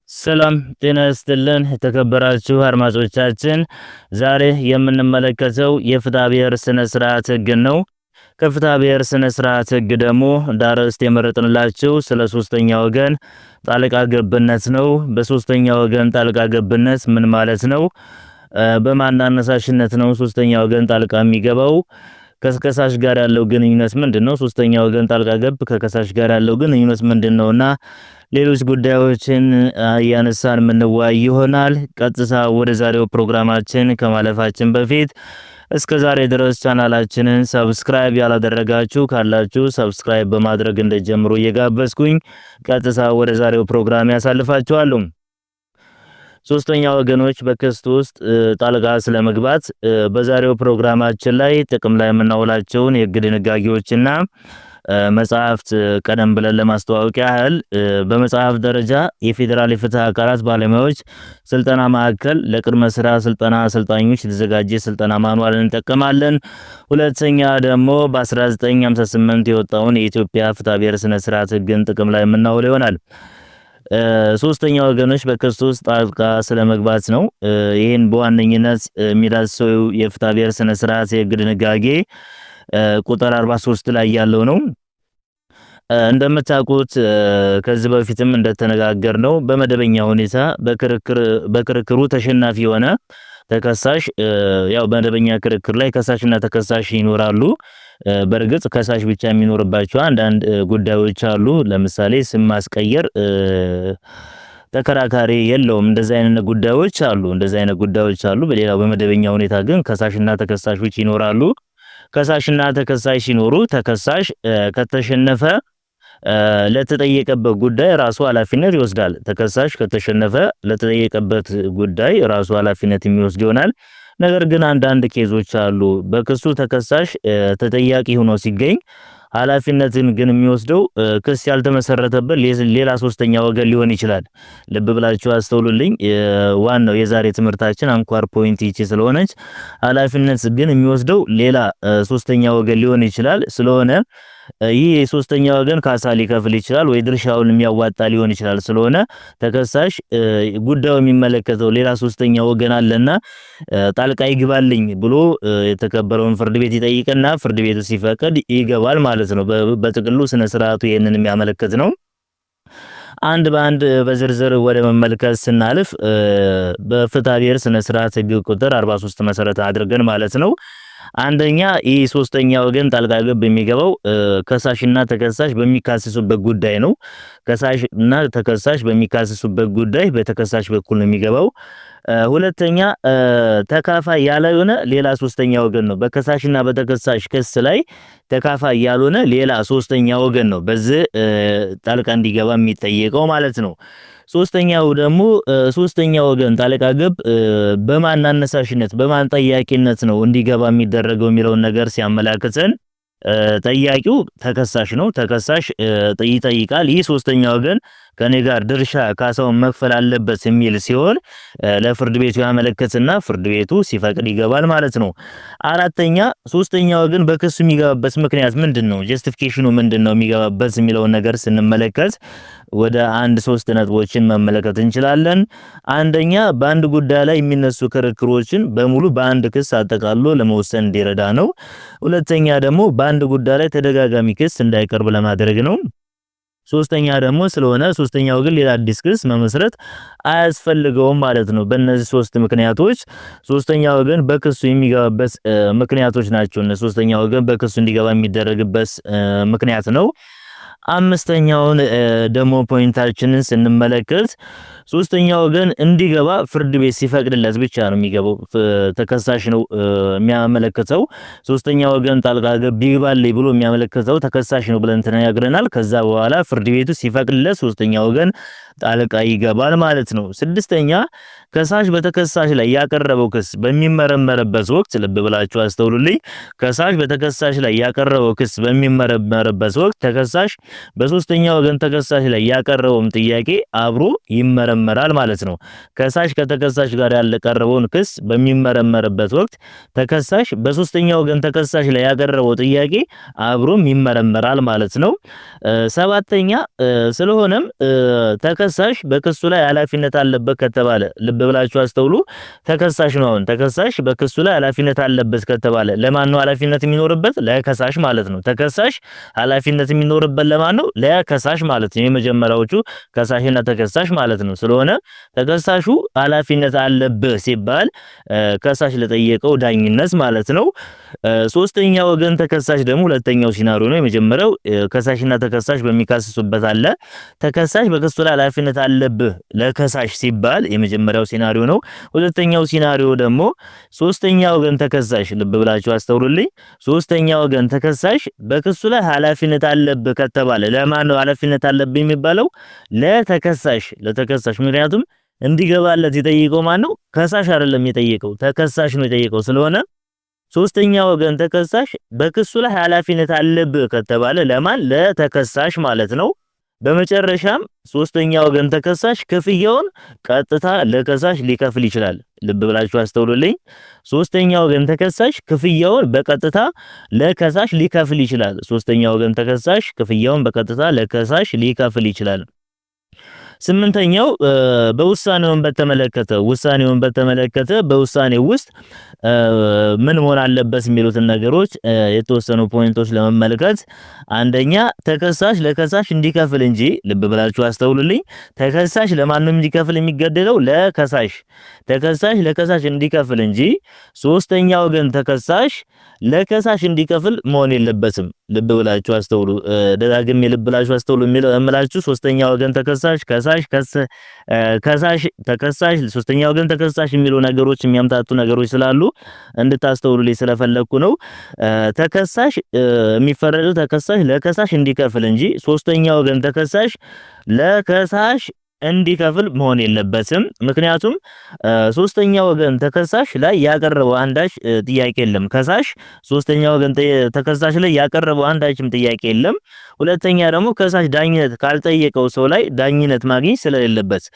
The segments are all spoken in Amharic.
ሰላም ጤና ይስጥልን የተከበራችሁ አድማጮቻችን፣ ዛሬ የምንመለከተው የፍትሐ ብሔር ስነ ስርዓት ህግን ነው። ከፍትሐ ብሔር ስነ ስርዓት ህግ ደግሞ እንደ አርዕስት የመረጥንላችሁ ስለ ሶስተኛ ወገን ጣልቃ ገብነት ነው። በሶስተኛ ወገን ጣልቃ ገብነት ምን ማለት ነው? በማን አነሳሽነት ነው ሶስተኛ ወገን ጣልቃ የሚገባው? ከከሳሽ ጋር ያለው ግንኙነት ምንድነው? ሶስተኛ ወገን ጣልቃ ገብ ከከሳሽ ጋር ያለው ግንኙነት ምንድነውና ሌሎች ጉዳዮችን እያነሳን የምንወያይ ይሆናል። ቀጥታ ወደ ዛሬው ፕሮግራማችን ከማለፋችን በፊት እስከ ዛሬ ድረስ ቻናላችንን subscribe ያላደረጋችሁ ካላችሁ subscribe በማድረግ እንድትጀምሩ እየጋበዝኩኝ ቀጥታ ወደ ዛሬው ፕሮግራም ያሳልፋችኋለሁ። ሶስተኛ ወገኖች በክስ ውስጥ ጣልቃ ስለመግባት በዛሬው ፕሮግራማችን ላይ ጥቅም ላይ የምናውላቸውን የህግ ድንጋጌዎችና መጽሐፍት ቀደም ብለን ለማስተዋወቅ ያህል፣ በመጽሐፍ ደረጃ የፌዴራል የፍትህ አካላት ባለሙያዎች ስልጠና ማዕከል ለቅድመ ስራ ስልጠና አሰልጣኞች የተዘጋጀ ስልጠና manual እንጠቀማለን። ሁለተኛ ደግሞ በ1958 የወጣውን የኢትዮጵያ ፍትሐ ብሔር ስነ ስርዓት ህግን ጥቅም ላይ የምናውል ይሆናል። ሶስተኛ ወገኖች በክስ ውስጥ ጣልቃ ስለመግባት ነው። ይህን በዋነኝነት የሚዳስሰው የፍትሐ ብሔር ስነ ስርዓት የህግ ድንጋጌ ቁጥር 43 ላይ ያለው ነው። እንደምታውቁት ከዚህ በፊትም እንደተነጋገርነው በመደበኛ ሁኔታ በክርክሩ ተሸናፊ የሆነ ተከሳሽ፣ ያው መደበኛ ክርክር ላይ ከሳሽና ተከሳሽ ይኖራሉ። በእርግጥ ከሳሽ ብቻ የሚኖርባቸው አንዳንድ ጉዳዮች አሉ። ለምሳሌ ስም ማስቀየር ተከራካሪ የለውም። እንደዚህ አይነት ጉዳዮች አሉ። እንደዚህ አይነት ጉዳዮች አሉ። በሌላው በመደበኛ ሁኔታ ግን ከሳሽና ተከሳሾች ይኖራሉ። ከሳሽና ተከሳሽ ሲኖሩ ተከሳሽ ከተሸነፈ ለተጠየቀበት ጉዳይ ራሱ ኃላፊነት ይወስዳል። ተከሳሽ ከተሸነፈ ለተጠየቀበት ጉዳይ ራሱ ኃላፊነት የሚወስድ ይሆናል። ነገር ግን አንዳንድ case ኦች አሉ። በክሱ ተከሳሽ ተጠያቂ ሆኖ ሲገኝ ኃላፊነትን ግን የሚወስደው ክስ ያልተመሰረተበት ሌላ ሶስተኛ ወገን ሊሆን ይችላል። ልብ ብላችሁ አስተውሉልኝ። ዋናው የዛሬ ትምህርታችን አንኳር point ይቺ ስለሆነች ኃላፊነት ግን የሚወስደው ሌላ ሶስተኛ ወገን ሊሆን ይችላል። ስለሆነ ይህ የሶስተኛ ወገን ካሳ ሊከፍል ይችላል ወይ ድርሻውን የሚያዋጣ ሊሆን ይችላል። ስለሆነ ተከሳሽ ጉዳዩ የሚመለከተው ሌላ ሶስተኛ ወገን አለና ጣልቃ ይግባልኝ ብሎ የተከበረውን ፍርድ ቤት ይጠይቅና ፍርድ ቤቱ ሲፈቅድ ይገባል ማለት ነው። በጥቅሉ ስነ ስርዓቱ ይህንን የሚያመለክት ነው። አንድ በአንድ በዝርዝር ወደ መመልከት ስናልፍ በፍትሐ ብሔር ስነ ስርዓት ህግ ቁጥር 43 መሰረት አድርገን ማለት ነው። አንደኛ፣ ይህ ሶስተኛ ወገን ጣልቃ ገብ የሚገባው ከሳሽና ተከሳሽ በሚካሰሱበት ጉዳይ ነው። ከሳሽና ተከሳሽ በሚካሰሱበት ጉዳይ በተከሳሽ በኩል ነው የሚገባው። ሁለተኛ፣ ተካፋይ ያልሆነ ሌላ ሶስተኛ ወገን ነው። በከሳሽና በተከሳሽ ክስ ላይ ተካፋይ ያልሆነ ሌላ ሶስተኛ ወገን ነው በዚህ ጣልቃ እንዲገባ የሚጠየቀው ማለት ነው። ሶስተኛው ደግሞ ሶስተኛ ወገን ጣልቃ ገብ በማን አነሳሽነት፣ በማን ጠያቂነት ነው እንዲገባ የሚደረገው የሚለውን ነገር ሲያመላክተን ጠያቂው ተከሳሽ ነው። ተከሳሽ ይጠይቃል። ይህ ሶስተኛ ወገን ከኔ ጋር ድርሻ ካሳውን መክፈል አለበት የሚል ሲሆን ለፍርድ ቤቱ ያመለክትና ፍርድ ቤቱ ሲፈቅድ ይገባል ማለት ነው። አራተኛ፣ ሶስተኛ ወገን በክሱ የሚገባበት ምክንያት ምንድን ነው? Justification ኑ ምንድን ነው የሚገባበት የሚለውን ነገር ስንመለከት ወደ አንድ ሶስት ነጥቦችን መመለከት እንችላለን። አንደኛ፣ በአንድ ጉዳይ ላይ የሚነሱ ክርክሮችን በሙሉ በአንድ ክስ አጠቃሎ ለመወሰን እንዲረዳ ነው። ሁለተኛ ደግሞ በአንድ ጉዳይ ላይ ተደጋጋሚ ክስ እንዳይቀርብ ለማድረግ ነው። ሶስተኛ ደግሞ ስለሆነ ሶስተኛው ወገን ሌላ አዲስ ክስ መመስረት አያስፈልገውም ማለት ነው። በእነዚህ ሶስት ምክንያቶች ሶስተኛ ወገን በክሱ የሚገባበት ምክንያቶች ናቸው። እነ ሶስተኛ ወገን በክሱ እንዲገባ የሚደረግበት ምክንያት ነው። አምስተኛውን ደግሞ point ኣችንን ስንመለከት ሶስተኛ ወገን እንዲገባ ፍርድ ቤት ሲፈቅድለት ብቻ ነው የሚገባው። ተከሳሽ ነው የሚያመለክተው። ሶስተኛ ወገን ጣልቃ ገብ ይግባልኝ ብሎ የሚያመለክተው ተከሳሽ ነው ብለን ተነጋግረናል። ከዛ በኋላ ፍርድ ቤቱ ሲፈቅድለት ሶስተኛ ወገን ጣልቃ ይገባል ማለት ነው። ስድስተኛ፣ ከሳሽ በተከሳሽ ላይ ያቀረበው ክስ በሚመረመርበት ወቅት፣ ልብ ብላችሁ አስተውሉልኝ። ከሳሽ በተከሳሽ ላይ ያቀረበው ክስ በሚመረመርበት ወቅት ተከሳሽ በሶስተኛ ወገን ተከሳሽ ላይ ያቀረበውም ጥያቄ አብሮ ይመረመራል ማለት ነው። ከሳሽ ከተከሳሽ ጋር ያቀረበውን ክስ በሚመረመርበት ወቅት ተከሳሽ በሶስተኛ ወገን ተከሳሽ ላይ ያቀረበው ጥያቄ አብሮም ይመረመራል ማለት ነው። ሰባተኛ፣ ስለሆነም ተከሳሽ በክሱ ላይ ኃላፊነት አለበት ከተባለ፣ ልብ ብላችሁ አስተውሉ። ተከሳሽ ነው። አሁን ተከሳሽ በክሱ ላይ ኃላፊነት አለበት ከተባለ ለማን ነው ኃላፊነት የሚኖርበት? ለከሳሽ ማለት ነው። ተከሳሽ ኃላፊነት የሚኖርበት ለማን ነው? ለከሳሽ ማለት ነው። የመጀመሪያዎቹ ከሳሽና ተከሳሽ ማለት ነው። ስለሆነ ተከሳሹ ኃላፊነት አለብህ ሲባል ከሳሽ ለጠየቀው ዳኝነት ማለት ነው። ሶስተኛ ወገን ተከሳሽ ደግሞ ሁለተኛው scenario ነው። የመጀመሪያው ከሳሽና ተከሳሽ በሚካሰሱበት አለ። ተከሳሽ በክሱ ላይ ኃላፊነት አለብህ ለከሳሽ ሲባል የመጀመሪያው scenario ነው። ሁለተኛው scenario ደግሞ ሶስተኛ ወገን ተከሳሽ፣ ልብ ብላችሁ አስተውሉልኝ። ሶስተኛ ወገን ተከሳሽ በክሱ ላይ ኃላፊነት አለብህ ከተባለ ለማን ነው ኃላፊነት አለብህ የሚባለው? ለተከሳሽ። ምክንያቱም እንዲገባለት የጠየቀው ማን ነው? ከሳሽ አይደለም የጠየቀው፣ ተከሳሽ ነው የጠየቀው። ስለሆነ ሶስተኛ ወገን ተከሳሽ በክሱ ላይ ኃላፊነት አለብህ ከተባለ ለማን? ለተከሳሽ ማለት ነው። በመጨረሻም ሶስተኛ ወገን ተከሳሽ ክፍያውን ቀጥታ ለከሳሽ ሊከፍል ይችላል። ልብ ብላችሁ አስተውሉልኝ። ሶስተኛ ወገን ተከሳሽ ክፍያውን በቀጥታ ለከሳሽ ሊከፍል ይችላል። ሶስተኛ ወገን ተከሳሽ ክፍያውን በቀጥታ ለከሳሽ ሊከፍል ይችላል። ስምንተኛው፣ በውሳኔውን በተመለከተ በውሳኔው ውስጥ ምን መሆን አለበት የሚሉትን ነገሮች የተወሰኑ point ኦች ለመመልከት፣ አንደኛ፣ ተከሳሽ ለከሳሽ እንዲከፍል እንጂ፣ ልብ ብላችሁ አስተውሉልኝ። ተከሳሽ ለማንም እንዲከፍል የሚገደደው ለከሳሽ፣ ተከሳሽ ለከሳሽ እንዲከፍል እንጂ ሶስተኛ ወገን ተከሳሽ ለከሳሽ እንዲከፍል መሆን የለበትም። ልብ ብላችሁ አስተውሉ። ደጋግሜ ልብ ብላችሁ አስተውሉ የሚለው እምላችሁ ሶስተኛ ወገን ተከሳሽ፣ ከሳሽ፣ ከሳሽ፣ ተከሳሽ፣ ሶስተኛ ወገን ተከሳሽ የሚሉ ነገሮች የሚያምታቱ ነገሮች ስላሉ እንድታስተውሉልኝ ስለፈለግኩ ነው። ተከሳሽ የሚፈረደው ተከሳሽ ለከሳሽ እንዲከፍል እንጂ ሶስተኛ ወገን ተከሳሽ ለከሳሽ እንዲከፍል መሆን የለበትም። ምክንያቱም ሶስተኛ ወገን ተከሳሽ ላይ ያቀረበው አንዳች ጥያቄ የለም። ከሳሽ ሶስተኛ ወገን ተከሳሽ ላይ ያቀረበው አንዳችም ጥያቄ የለም። ሁለተኛ ደግሞ ከሳሽ ዳኝነት ካልጠየቀው ሰው ላይ ዳኝነት ማግኘት ስለሌለበት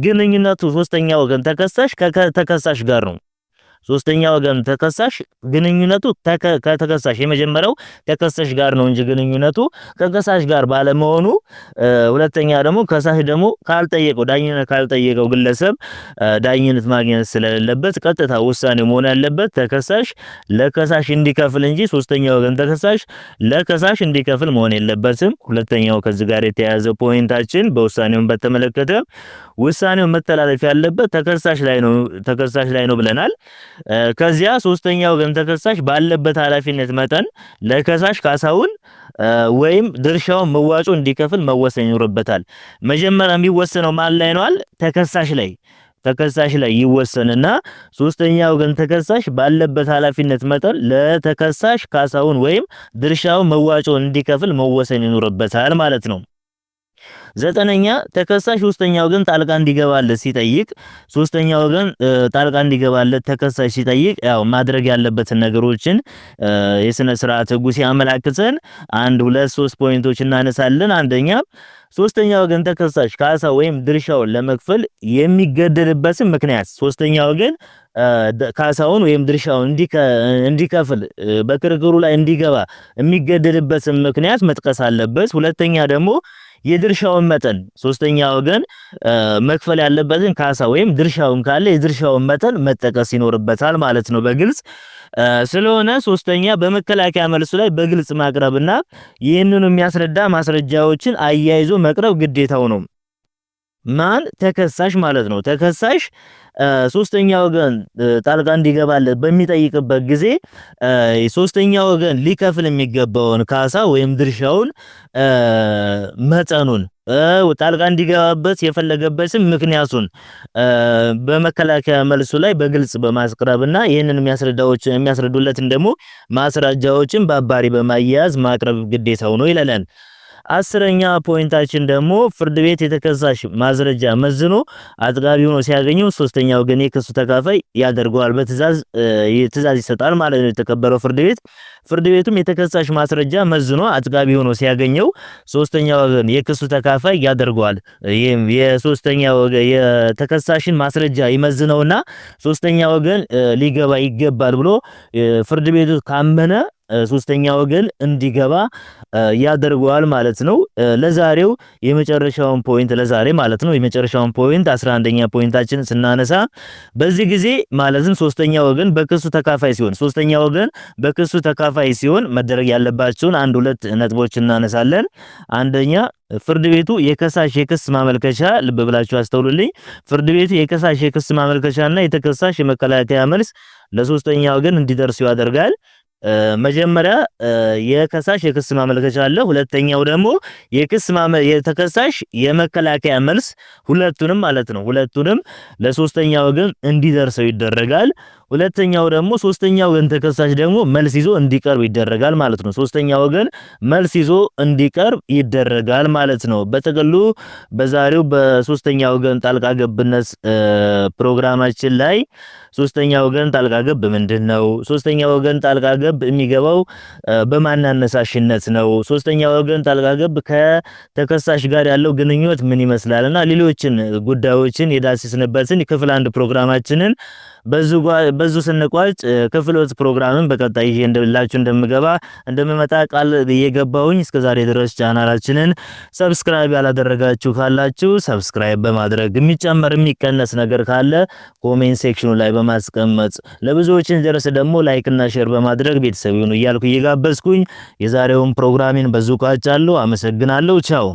ግንኙነቱ ሶስተኛ ወገን ተከሳሽ ከተከሳሽ ጋር ነው። ሶስተኛ ወገን ተከሳሽ ግንኙነቱ ከተከሳሽ የመጀመሪያው ተከሳሽ ጋር ነው እንጂ ግንኙነቱ ከከሳሽ ጋር ባለመሆኑ፣ ሁለተኛ ደግሞ ከሳሽ ደግሞ ካልጠየቀው፣ ዳኝነት ካልጠየቀው ግለሰብ ዳኝነት ማግኘት ስለሌለበት ቀጥታ ውሳኔ መሆን ያለበት ተከሳሽ ለከሳሽ እንዲከፍል እንጂ ሶስተኛ ወገን ተከሳሽ ለከሳሽ እንዲከፍል መሆን የለበትም። ሁለተኛው ከዚህ ጋር የተያያዘ point ኣችን በውሳኔውን በተመለከተ ውሳኔው መተላለፍ ያለበት ተከሳሽ ላይ ነው ብለናል። ከዚያ ሶስተኛ ወገን ተከሳሽ ባለበት ኃላፊነት መጠን ለከሳሽ ካሳውን ወይም ድርሻውን መዋጮ እንዲከፍል መወሰን ይኖርበታል። መጀመሪያ የሚወሰነው ማን ላይ ነው? ተከሳሽ ላይ ይወሰንና ሶስተኛ ወገን ተከሳሽ ባለበት ኃላፊነት መጠን ለተከሳሽ ካሳውን ወይም ድርሻውን መዋጮ እንዲከፍል መወሰን ይኖርበታል ማለት ነው። ዘጠነኛ፣ ተከሳሽ ሶስተኛ ወገን ጣልቃ እንዲገባለት ሲጠይቅ፣ ሶስተኛ ወገን ጣልቃ እንዲገባለት ተከሳሽ ሲጠይቅ ያው ማድረግ ያለበትን ነገሮችን የስነ ስርዓት ህጉ ሲያመላክተን አንድ፣ ሁለት፣ ሶስት point ኦች እናነሳለን። አንደኛ፣ ሶስተኛ ወገን ተከሳሽ ካሳ ወይም ድርሻውን ለመክፈል የሚገደድበትን ምክንያት፣ ሶስተኛ ወገን ካሳውን ወይም ድርሻውን እንዲከፍል በክርክሩ ላይ እንዲገባ የሚገደድበትን ምክንያት መጥቀስ አለበት። ሁለተኛ ደግሞ የድርሻውን መጠን፣ ሶስተኛ ወገን መክፈል ያለበትን ካሳ ወይም ድርሻውን ካለ የድርሻውን መጠን መጠቀስ ይኖርበታል ማለት ነው በግልጽ። ስለሆነ ሶስተኛ፣ በመከላከያ መልሱ ላይ በግልጽ ማቅረብና ይህንኑ የሚያስረዳ ማስረጃዎችን አያይዞ መቅረብ ግዴታው ነው። ማን? ተከሳሽ ማለት ነው። ተከሳሽ ሶስተኛ ወገን ጣልቃ እንዲገባለት በሚጠይቅበት ጊዜ ሶስተኛ ወገን ሊከፍል የሚገባውን ካሳ ወይም ድርሻውን መጠኑን፣ ጣልቃ እንዲገባበት የፈለገበትን ምክንያቱን በመከላከያ መልሱ ላይ በግልጽ በማቅረብና ይህንን የሚያስረዱለትን ደግሞ ማስረጃዎችን በአባሪ በማያያዝ ማቅረብ ግዴታው ነው ይለናል። 10ኛ point ኣችን ደግሞ ፍርድ ቤት የተከሳሽ ማስረጃ መዝኖ አጥጋቢ ሆኖ ሲያገኘው ሶስተኛ ወገን የክሱ ተካፋይ ያደርገዋል፣ በትዕዛዝ ትዕዛዝ ይሰጣል ማለት ነው። የተከበረው ፍርድ ቤት ፍርድ ቤቱም የተከሳሽ ማስረጃ መዝኖ አጥጋቢ ሆኖ ሲያገኘው ሶስተኛ ወገን የክሱ ተካፋይ ያደርገዋል። ይህም የሶስተኛ ወገን የተከሳሽን ማስረጃ ይመዝነውና ሶስተኛ ወገን ሊገባ ይገባል ብሎ ፍርድ ቤቱ ካመነ ሶስተኛ ወገን እንዲገባ ያደርገዋል ማለት ነው። ለዛሬው የመጨረሻውን point፣ ለዛሬ ማለት ነው፣ የመጨረሻውን point 11ኛ point ኣችን ስናነሳ በዚህ ጊዜ ማለትም ሶስተኛ ወገን በክሱ ተካፋይ ሲሆን፣ ሶስተኛ ወገን በክሱ ተካፋይ ሲሆን መደረግ ያለባቸውን አንድ ሁለት ነጥቦች እናነሳለን። አንደኛ፣ ፍርድ ቤቱ የከሳሽ የክስ ማመልከቻ፣ ልብ ብላችሁ አስተውሉልኝ። ፍርድ ቤቱ የከሳሽ የክስ ማመልከቻና የተከሳሽ የመከላከያ መልስ ለሶስተኛ ወገን እንዲደርሱ ያደርጋል። መጀመሪያ የከሳሽ የክስ ማመልከቻ አለ። ሁለተኛው ደግሞ የክስ የተከሳሽ የመከላከያ መልስ፣ ሁለቱንም ማለት ነው። ሁለቱንም ለሶስተኛ ወገን እንዲደርሰው ይደረጋል። ሁለተኛው ደግሞ ሶስተኛ ወገን ተከሳሽ ደግሞ መልስ ይዞ እንዲቀርብ ይደረጋል ማለት ነው። ሶስተኛ ወገን መልስ ይዞ እንዲቀርብ ይደረጋል ማለት ነው። በጥቅሉ በዛሬው በሶስተኛ ወገን ጣልቃ ገብነት ፕሮግራማችን ላይ ሶስተኛ ወገን ጣልቃ ገብ ምንድን ነው? ሶስተኛ ወገን ጣልቃ ገብ የሚገባው በማን አነሳሽነት ነው? ሶስተኛ ወገን ጣልቃ ገብ ከተከሳሽ ጋር ያለው ግንኙነት ምን ይመስላል? እና ሌሎችን ጉዳዮችን የዳሰስንበትን ክፍል አንድ ፕሮግራማችንን በዙ ስንቋጭ ክፍል ሁለት ፕሮግራምን በቀጣይ ይዤ እንደላችሁ እንደምገባ እንደምመጣ ቃል እየገባሁኝ፣ እስከዛሬ ድረስ ቻናላችንን subscribe ያላደረጋችሁ ካላችሁ subscribe በማድረግ፣ የሚጨመር የሚቀነስ ነገር ካለ comment section ኑ ላይ በማስቀመጥ፣ ለብዙዎች እንዲደርስ ደግሞ like እና share በማድረግ ቤተሰብ ይሁኑ እያልኩ እየጋበዝኩኝ የዛሬውን ፕሮግራሜን በዚሁ ቋጫለሁ። አመሰግናለሁ። ቻው።